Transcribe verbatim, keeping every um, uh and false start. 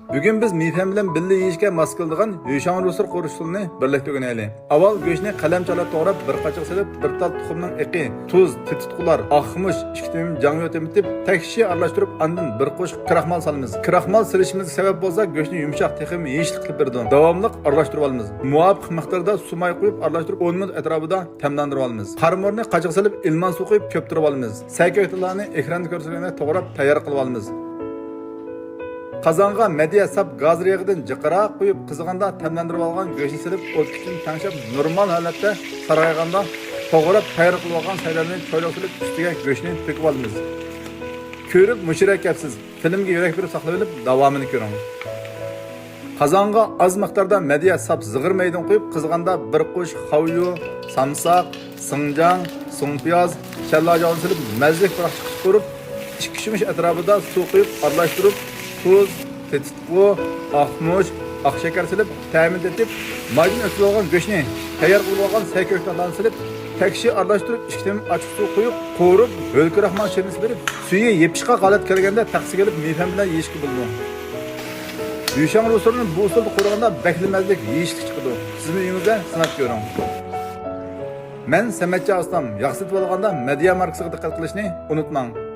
بۈگۈن بىز مېيفەن بىلەن بىللە يېيىشكە ماس كېلىدىغان يۈشاڭ رۇسۇر قورۇشلىرىنى بىرلىكتە ئۆگىنەيلى. ئاۋۋال گۆشنى قەلەمچە ھالەتتە توغراپ، بىر قاچىغا سېلىپ، بىر تال تۇخۇمنىڭ ئېقى، تۇز، تېتىتقۇلار، ئاقمۇچ، ئىككى تۈرۈم جاڭيۇ تېمىتىپ، تەكشى ئارىلاشتۇرۇپ، ئاندىن بىر قوشۇق كراخمال سالىمىز. كراخمال سېلىشىمىزغا سەۋەب بولسا، گۆشنى يۇمشاق، تېخىمۇ يېيىشلىك قىلىپ بېرىدۇ. داۋاملىق ئارىلاشتۇرۇۋالىمىز. مۇۋاپىق مىقداردا سۇ ماي قۇيۇپ، ئارىلاشتۇرۇپ، ئون مىنۇت ئەتراپىدا تەملەندۈرۈۋالىمىز. قارىمۇرنى قاچىغا سېلىپ، ئىلمان سۇ قۇيۇپ كۆپتۈرۈۋالىمىز. سەي كۆكتاتلارنى ئېكراندا كۆرسىتىلگەندەك توغراپ تەييار قىلىۋالىمىز. قازانغا مەدىيە ساپ گازىر يېغىدىن جىقراق قۇيۇپ، قىزىغاندا تەملەندۈرۈۋالغان گۆشنى سېلىپ، ئوت كۈچىنى تەڭشەپ، نورمال ھالەتتە سارغايغاندا، توغراپ تەييار قىلىۋالغان سەيلەرنى چويلۇق سېلىپ، ئۈستىگە گۆشنى تۆكۈۋالىمىز. كۆرۈپ مۇشۇ يەرگە كەپسىز، فىلىمگە يۈرەك بېرىپ ساقلىۋېلىپ، داۋامىنى كۆرۈڭ. قازانغا ئاز مىقداردا مەدىيە ساپ زىغىر مەيدىنى قۇيۇپ، قىزغاندا بىر قوشۇق خاۋيۇ، سامساق، سىڭجاڭ، سۇڭپىياز، شەللاجاننى سېلىپ، مەززىلىك بىر چىقىش قۇرۇپ، ئىككى چۆمۈچ ئەتراپىدا سۇ قۇيۇپ ئارىلاشتۇرۇپ، تۇز، تېتىتقۇ، ئاقمۇچ، ئاق شېكەر سېلىپ، تەمىنى تېتىپ، مايدىن ئۆتكۈزۈۋالغان گۆشنى، تەييار قىلىۋالغان سەي كۆكتاتلارنى سېلىپ، تەكشى ئارىلاشتۇرۇپ، ئىككى تېمىم ئاچچىق سۇ قۇيۇپ، قورۇپ، ھۆل كراخمال شىرنىسى بېرىپ، سۈيى يېپىشقاق ھالەتكە كەلگەندە تەخسىگە ئېلىپ، مېيفەن بىلەن يېيىشكە بولىدۇ. يۈشاڭ رۇسۇرنى بۇ ئۇسۇلدا قورۇغاندا بەكلا مەززىلىك، يېيىشلىك چىقىدۇ. سىزمۇ ئۆيىڭىزدە سىناپ كۆرۈڭ. مەن سەمەتچى ئاستام، ياغ سېتىۋالغاندا مەدىيا ماركىسىغا دىققەت قىلىشنى ئۇنتۇماڭ.